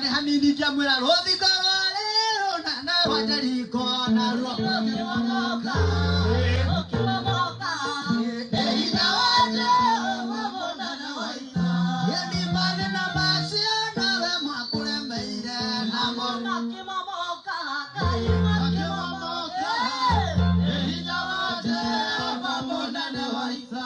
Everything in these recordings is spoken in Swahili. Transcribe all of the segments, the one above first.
Tũgeithane hanini ngĩamwĩra rũthingo rwarĩ rũnene rwa Jeriko naruo rũkĩmomoka, rũkĩmomoka. Nĩ hinya wa Jehova mũnene wa ita. Ĩni mathĩna macio nawe makũremeire namo makĩmomoka, Ngai makĩmomoka. Nĩ hinya wa Jehova mũnene wa ita.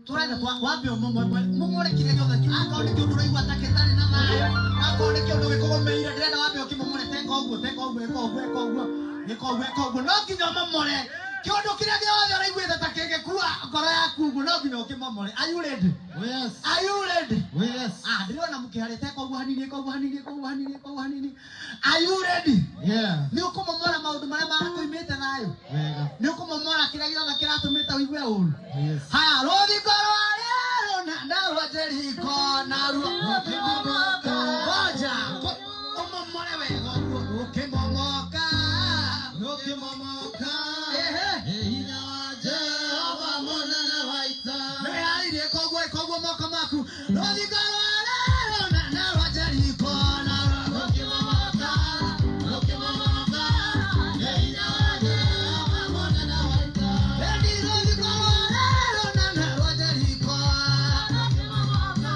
Tũrenda wambe ũmomore kĩrĩa gĩothe, akorwo nĩ kĩũndũ ũraigua ta gĩtarĩ na thayũ, akorwo nĩ kĩũndũ gĩkũgũmĩire, ndĩrenda wambe ũkĩmomore. Teka ũguo, teka ũguo, ĩka ũguo, ĩka ũguo, ĩka ũguo, ĩka ũguo. No nginya ũmomore kĩũndũ kĩrĩa gĩothe ũraiguĩte ta kĩngĩkua ngoro yaku ũguo, no nginya ũkĩmomore. Are you ready? Oh yes. Are you ready? Oh yes. Ah, ndĩrona mũkĩharĩa. Teka ũguo hanini, ĩka ũguo hanini, ĩka ũguo hanini, ĩka ũguo hanini. Are you ready? Yeah. Nĩ ũkũmomora maũndũ marĩa marakũimĩte thayũ? Wega. Nĩ ũkũmomora kĩrĩa gĩothe kĩratũmĩte ũigue ũru? Oh yes. Haya, rũthingo rwarĩ rũnene rwa Jeriko naruo rũkĩmomoka. Ngoja ũmomore wega ũguo, rũkĩmomoka, Rũkĩmomoka. Ehe. Nĩ hinya wa Jehova mũnene wa ita. Nĩwĩharĩirie? Ĩka ũguo, ĩka ũguo, moko maku. Rũthingo rwarĩ rũnene rwa Jeriko naruo Rũkĩmomoka. Rũkĩmomoka. Nĩ hinya wa Jehova mũnene wa ita. Ĩni rũthingo rwarĩ rũnene rwa Jeriko. Rũkĩmomoka.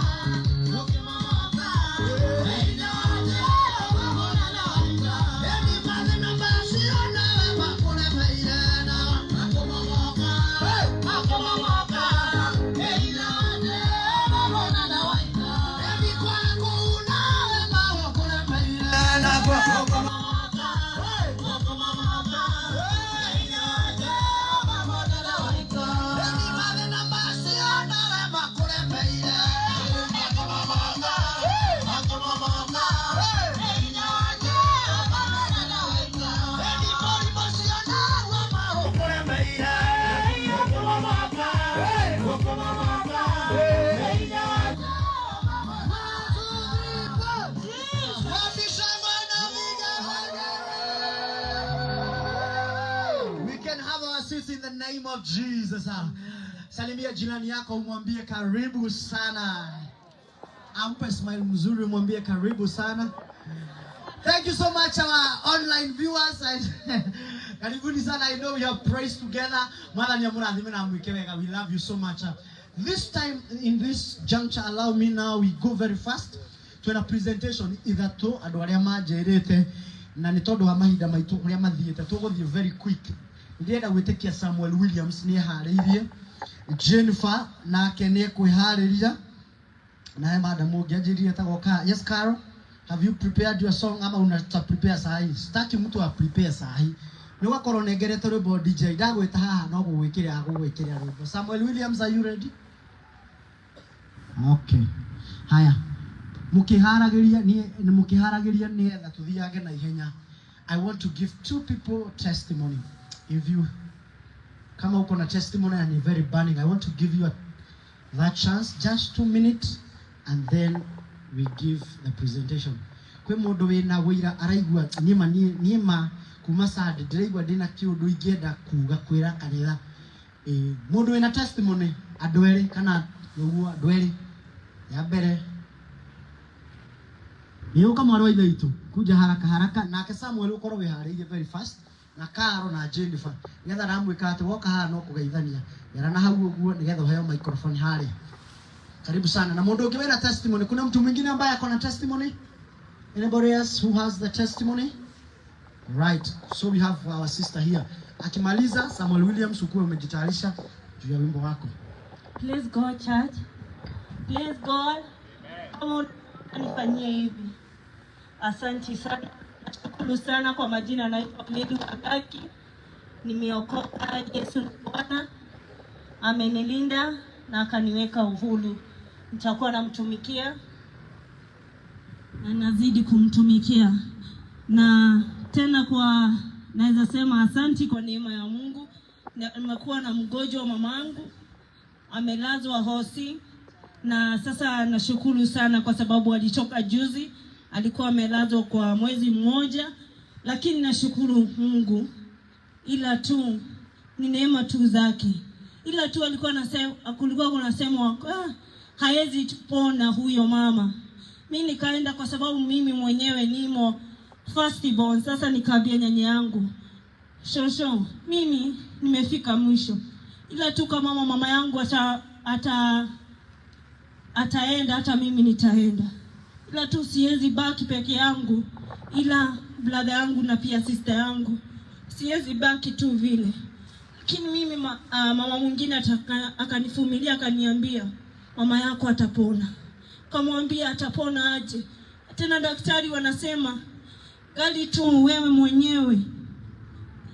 Rũkĩmomoka. Nĩ hinya wa Jehova mũnene wa ita. Ĩni mathĩna macio nawe makũremeire nao Makĩmomoka. Hey! Makĩmomoka. Nĩ hinya wa Jehova mũnene wa ita. Ĩni kwaga kũu nawe magũkũremeire naguo. Rũkĩmomoka. Rũkĩmomoka. Nĩ hinya wa Jehova mũnene wa ita. Ĩni mathĩna macio nawe makũremeire. Makĩmomoka. Makĩmomoka. Nĩ hinya wa Jehova mũnene wa ita. Ĩni mũrimũ ũcio naguo magũkũremeire. Rũkĩmomoka. Rũkĩmomoka. Nĩ hinya wa Jehova mũnene. One, two, three, four. Happy shangwe na vigelegele. We can have our seats in the name of Jesus. Salimia jirani yako umwambie karibu sana. Ampe smile mzuri, umwambie karibu sana. Thank you so much, our online viewers. Karibuni sana. I know we have praised together. Mwathani amũrathime na amwĩke wega. We love you so much. This time, in this juncture, allow me now, we go very fast. Twĩna presentation ithatũ andũ arĩa manjĩrĩte, na nĩ tondũ wa mahinda maitũ ũrĩa mathiĩte, tũgũthiĩ very quick. Ndĩrenda gwĩtĩkia Samuel Williams nĩ eharĩirie, Jennifer nake nĩ ekwĩharĩria, na he madam ũngĩ anjĩrire etagwo Ka. Yes, Carol, have you prepared your song ama unata prepare sahi? Sitaki mtu a prepare sahi. Nĩ ũgakorwo nengerete rwĩmbo. DJ ndagwĩta haha no gũgwĩkĩrĩra agũgwĩkĩrĩra rwĩmbo. Samuel Williams, are you ready? Okay. Haya. Mũkĩharagĩria nĩ mũkĩharagĩria nĩgetha tũthiange na ihenya. I want to give two people testimony. If you kama uko na testimony and you're very burning, I want to give you that chance, just 2 minutes, and then we give the presentation. Kwĩ mũndũ wĩna wĩira araigua niĩma niĩma kuma Sunday ndĩraigua ndĩna kĩũndũ ingĩenda kuga kwĩra kanitha? Ĩĩ, mũndũ wĩna testimony, andũ erĩ kana ũguo, andũ erĩ ya mbere. Nĩũka, mwarĩ wa ithe witũ, kuja haraka haraka. Nake Samuel ũkorwo wĩharĩirie very fast, na Caro na Jennifer, nĩgetha ndamwĩka atĩ woka haha no kũgeithania gera na hau ũguo nĩgetha ũheo microphone harĩa. Karibu sana. Na mũndũ ũngĩ wĩna testimony? Kuna mtu mwingine ambaye ako na testimony? Anybody else who has the testimony? Right, so we have our sister here. Akimaliza Samuel Williams, ukuwe umejitayarisha juu ya wimbo wako. Praise God, church. Praise God. Kama nifanyie hivi. Asante sana. Nashukuru sana. Kwa majina naitwa Mary Wangaki. Nimeokoka. Yesu ni Bwana. Amenilinda na akaniweka uhuru. Nitakuwa namtumikia na nazidi kumtumikia. Na tena kwa naweza sema asanti kwa neema ya Mungu. Nimekuwa na mgonjwa, mamangu amelazwa hosi, na sasa nashukuru sana kwa sababu alitoka juzi, alikuwa amelazwa kwa mwezi mmoja, lakini nashukuru Mungu, ila tu ni neema tu zake, ila tu alikuwa anasema, kulikuwa kunasemwa, ah, haezi pona huyo mama. Mi nikaenda kwa sababu mimi mwenyewe nimo first born. Sasa nikaambia nyanya yangu, shosho, mimi nimefika mwisho, ila tu kama mama yangu ataenda, hata mimi nitaenda, ila tu siwezi baki peke yangu, ila brother yangu na pia sister yangu siwezi baki tu vile. Lakini mimi mama mwingine akanifumilia akaniambia, mama yako atapona. Kamwambia atapona aje? Tena daktari wanasema gali tu wewe mwenyewe,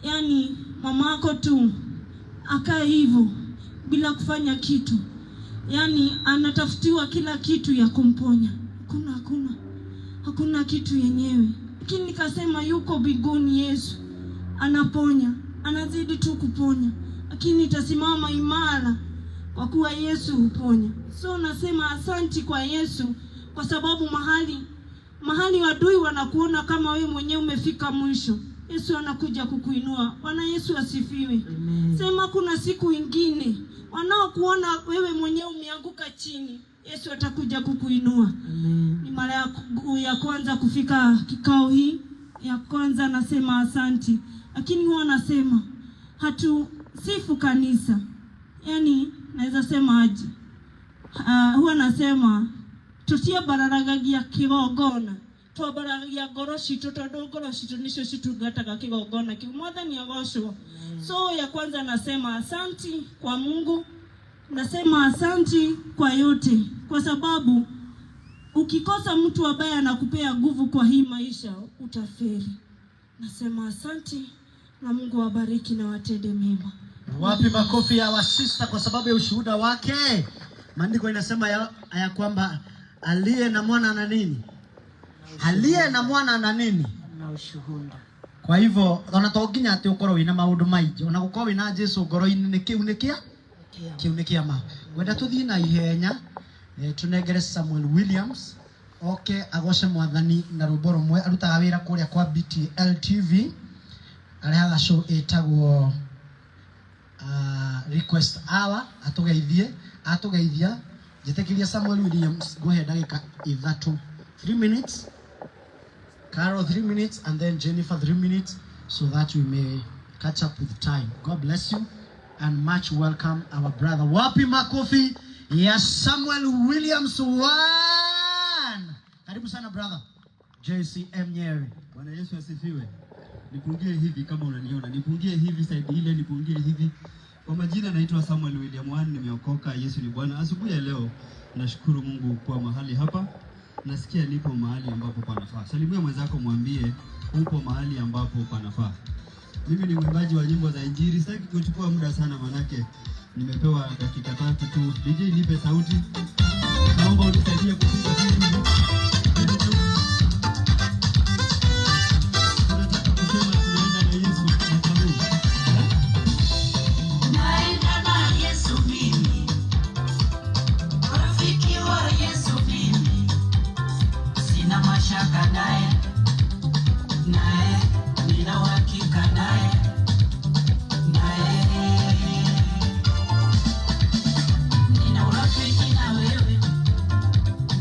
yani mamako tu akae hivyo bila kufanya kitu, yani anatafutiwa kila kitu ya kumponya, hakuna kitu yenyewe. Lakini nikasema yuko mbinguni Yesu anaponya, anazidi tu kuponya, lakini itasimama imara kwa kuwa Yesu huponya. So nasema asanti kwa Yesu, kwa sababu mahali wadui wanakuona kama wewe mwenyewe umefika mwisho, Yesu anakuja kukuinua. Bwana Yesu asifiwe. Amen. Sema kuna siku ingine wanaokuona wewe mwenyewe umeanguka chini, Yesu atakuja kukuinua. Amen. Ni mara ya kwanza kufika kikao hii ya kwanza, nasema asanti. Lakini huwa nasema hatusifu kanisa, yani naweza sema aje? Huwa nasema tutiambararagia kigongona, twambararagia ngoro citũ, tondũ ngoro citũ nĩcio citungataga kigongona kĩu. Mwathani agocwo. So ya kwanza nasema asanti kwa Mungu, nasema asanti kwa yote, kwa sababu ukikosa mtu ambaye anakupea nguvu kwa hii maisha utafeli. Nasema asanti na Mungu awabariki na watende mema. Wapi makofi ya wasista kwa sababu ya ushuhuda wake? Maandiko inasema ya kwamba aliye na mwana ana nini? Aliye na mwana ana nini? Na ushuhuda. Kwa hivyo ona to nginya ati ukorwo wina maundu maingi, ona gukorwo wina Jesu ngoro-inĩ nĩ kĩu nĩ kĩa kĩu nĩ kĩama. Ngwenda tũthiĩ na ihenya, tunengere Samuel Williams oke agoce mwathani na rwĩmbo rũmwe. Arutaga wĩra kũrĩa kwa BTL TV, arehaga show ĩtagwo Request Hour. Atũgeithie, atũgeithia. Njĩtĩkĩria Samuel Williams ngũhe ndagĩka 3, 3 minutes. Carol 3 minutes, and then Jennifer 3 minutes, so that we may catch up with time. God bless you and much welcome our brother. Wapi makofi ya Samuel Williams 1. Karibu sana brother. JCM Nyeri. Bwana Yesu asifiwe. Nipungie hivi kama unaniona, nipungie hivi side ile, nipungie hivi. Kwa majina naitwa Samuel William 1, nimeokoka, Yesu ni Bwana. Asubuhi ya leo nashukuru Mungu kwa mahali hapa. Nasikia nipo mahali ambapo panafaa. Salimia mwenzako mwambie upo mahali ambapo panafaa. Mimi ni mwimbaji wa nyimbo za Injili. Sitaki kuchukua muda sana manake nimepewa dakika 3 tu. DJ nipe sauti. Naomba unisaidie kupiga simu. Tunataka kusema tunaenda na Yesu mwaka huu. Naenda na Yesu mimi, rafiki wa Yesu mimi, sina mashaka naye, naye nina uhakika naye, naye nina urafiki na wewe,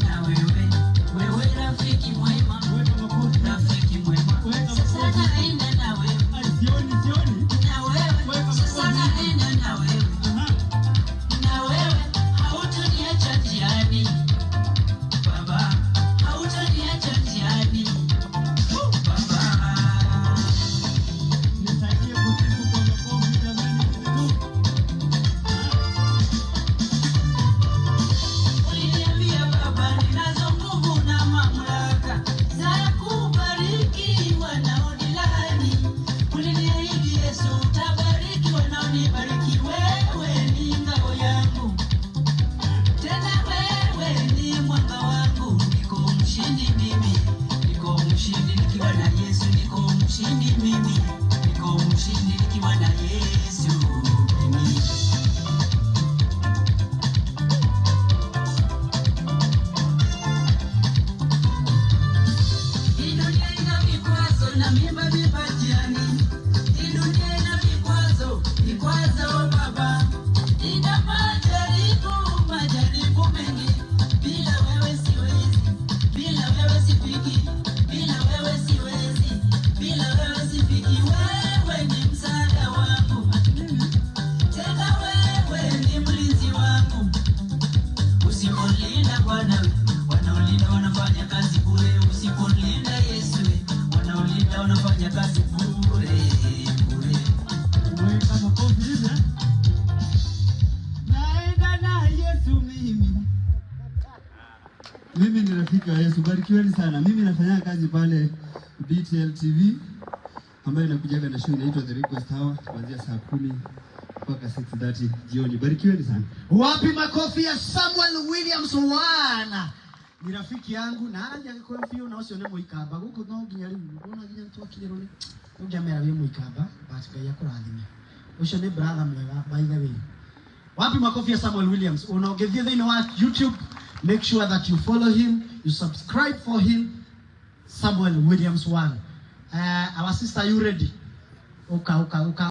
na wewe, wewe rafiki mwema, rafiki mwema, sasa naenda na wewe. Sioni, sioni. Na wewe, sasa naenda na wewe. Na wewe, hautaniacha njiani. Baba, hautaniacha njiani. Baba. Nisaidie kusifu kwa makofi jamani. Uliniambia Baba, ninazo nguvu na mamlaka za kubariki wanaonilaani. Uliniahidi Yesu, utabariki wanaonibariki. Wewe ni ngao yangu, tena wewe ni mwanga wangu. Niko mshindi mimi, niko mshindi nikiwa na Yesu. Niko mshindi mimi, niko mshindi nikiwa na Yesu mimi. Hii dunia ina vikwazo na mimba vipajiani. Hii dunia ina vikwazo, vikwazo baba. Ina majaribu, majaribu mengi. Bila wewe siwezi, bila Bwana we. Wanaolinda wanafanya kazi bure, usipolinda Yesu we. Wanaolinda wanafanya kazi bure bure. Weka makofi hivi, eh? Naenda na Yesu mimi. Mimi ni rafiki wa Yesu. Barikiweni sana. Mimi nafanya kazi pale BTL TV ambayo inakujaga na show inaitwa The Request Hour kuanzia saa 10 mpaka 6:30 jioni. Barikiweni sana. Wapi makofi ya Samuel Williams wana? Ni rafiki yangu na aragia gikuyu biũ na ũcio nĩ mũikamba gũkũ no nginya rĩu ona nginya twakire rĩ ũngĩamera wĩ mũikamba, but Ngai akũrathime. Ũcio nĩ brother mwega, by the way. Wapi makofi ya Samuel Williams? Una ũngĩthiĩ thĩinĩ wa YouTube, make sure that you follow him, you subscribe for him, Samuel Williams 1. Our sister, you ready? Uka uka uka.